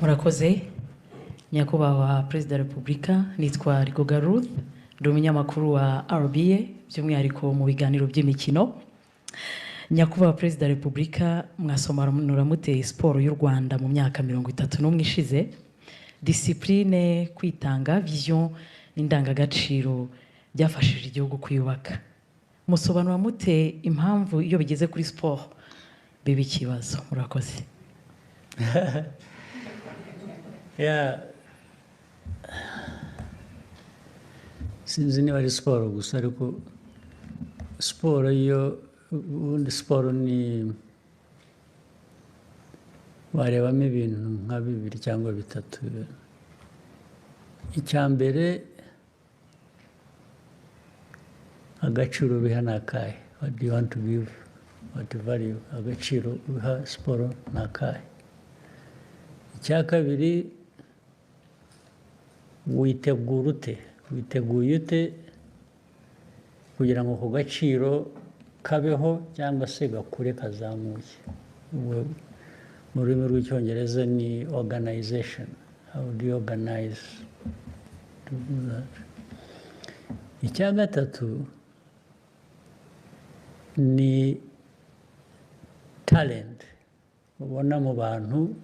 Murakoze, Nyakubahwa Perezida wa Repubulika. Nitwa Rigoga Ruth, ndi umunyamakuru wa RBA, by'umwihariko mu biganiro by'imikino. Nyakubahwa Perezida wa Repubulika, mwasobanura mute siporo y'u Rwanda mu myaka 31 ishize? Discipline, kwitanga, vision n'indangagaciro byafashije igihugu kwiyubaka. Musobanura mute impamvu iyo bigeze kuri siporo biba ikibazo? Murakoze. Yeah. Sinzi niba ari siporo gusa, ariko siporo yo, ubundi siporo ni warebamo ibintu nka bibiri cyangwa bitatu. Icya mbere, agaciro biha ni akahe? What do you want to give? What value? Agaciro uha siporo ni akahe? Icya kabiri, witegura ute? Witeguye ute kugira ngo ako gaciro kabeho cyangwa se gakure, kazamuke? Ubwo mu rurimi rw'Icyongereza ni organization. How do you organize to do that? Icya gatatu ni talent ubona mu bantu.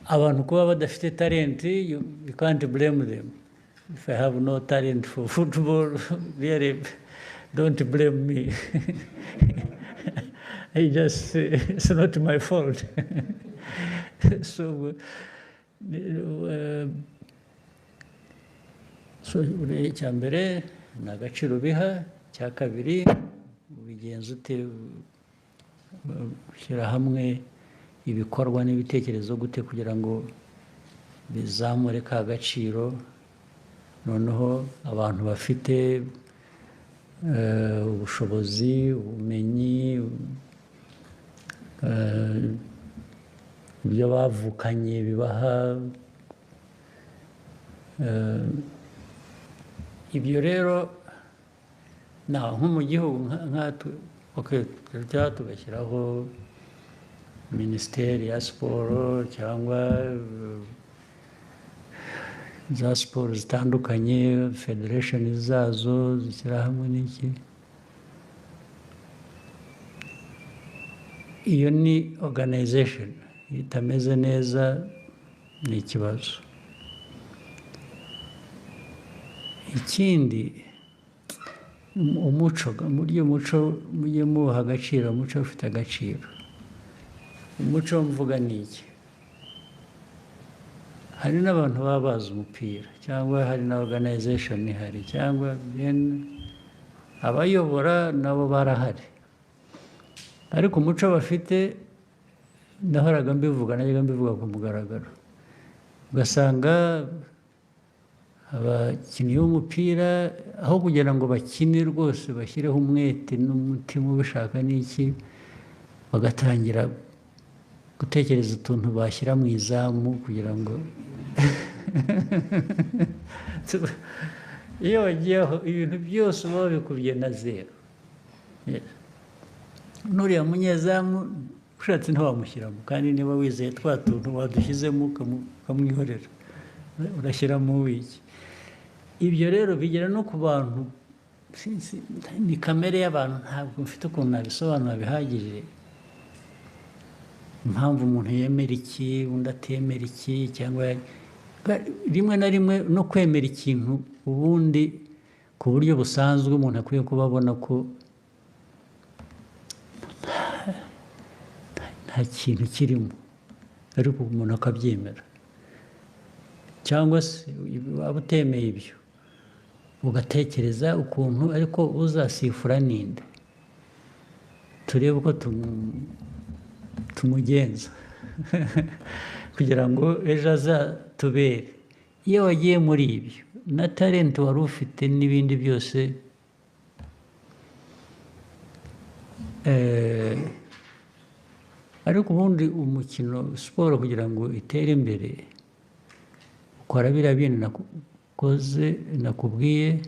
Abantu kuba badafite talent, you can't blame them. If I have no talent for football, really, don't blame me. I just, it's not my fault. So icya mbere ni agaciro biha, icya kabiri ubigenza ute, ushyira hamwe ibikorwa n'ibitekerezo gute kugira ngo bizamure ka gaciro, noneho abantu bafite ubushobozi, ubumenyi, ibyo bavukanye bibaha ibyo rero na nko mu gihugu nkatwe, okay, cyangwa tugashyiraho minisiteri ya siporo cyangwa za siporo zitandukanye, federation zazo zishyira hamwe n'iki, iyo ni organization. Iyo itameze neza ni ikibazo. Ikindi, umuco, burya umuco mujye muwuha agaciro, umuco ufite agaciro. Umuco mvuga ni iki? Hari n'abantu baba bazi umupira, cyangwa hari na organization ihari, cyangwa abayobora nabo barahari, ariko umuco bafite, nahoraga mbivuga, najyaga mbivuga ku mugaragaro, ugasanga abakinnyi b'umupira aho kugira ngo bakine rwose bashyireho umwete n'umutima ubishaka n'iki, bagatangira gutekereza utuntu bashyira mu izamu kugira ngo iyo bagiyeho ibintu byose uba wabikubye na zero. N'uriya munyezamu ushatse ntiwamushyiramo, kandi niba wizeye twa tuntu wadushyizemo ukamwihorera, urashyiramo wiki. Ibyo rero bigera no ku bantu, ni kamere y'abantu, ntabwo mfite ukuntu nabisobanura bihagije, impamvu umuntu yemera iki undi atemera iki, cyangwa rimwe na rimwe no kwemera ikintu ubundi ku buryo busanzwe umuntu akwiye kuba abona ko nta kintu kirimo, ariko umuntu akabyemera, cyangwa se waba utemeye ibyo ugatekereza ukuntu ariko uzasifura ninde, turebe uko tumugenza kugira ngo ejo azatubere. Iyo wagiye muri ibyo na talent wari ufite n'ibindi byose, ariko ubundi umukino siporo kugira ngo itere imbere ukora biriya bintu nakoze nakubwiye,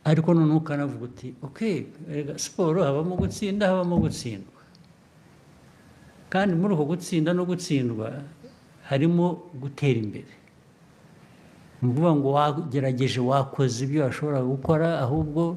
ariko noneho ukanavuga uti okay, erega siporo habamo gutsinda, habamo gutsindwa, kandi muri uko gutsinda no gutsindwa Harimo gutera imbere. Ni ukuvuga ngo wagerageje, wakoze ibyo washobora gukora, ahubwo